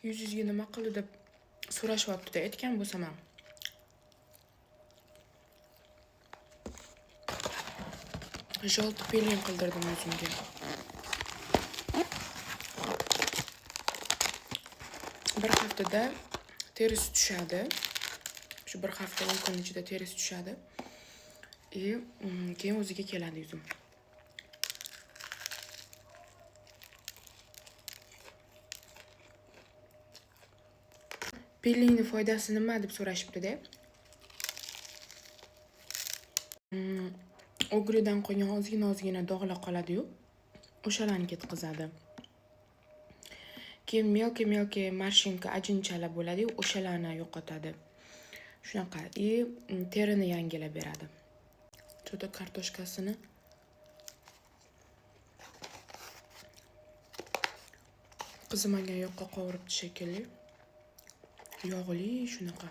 Yuzingizga nima qildi deb so'rashyapti-da, aytgan bo'lsam ham. Желтый пилинг qildirdim yuzimga. Bir haftada terisi tushadi. Shu bir hafta 10 kun ichida terisi tushadi. И keyin o'ziga keladi yuzim. Pilingni foydasi nima deb so'rashibdi-da. O'gridan qolgan ozgina-ozgina dog'lar qoladi-yu, o'shalarni ketqizadi. Keyin мелкий-мелкий морщинка, ajinchalar bo'ladi-yu, o'shalarni yo'qotadi. Shunaqa. И terini yangilab beradi. Juda kartoshkasini qizimagan yoqqa qovuribdi shekilli. Yog'li shunaqa.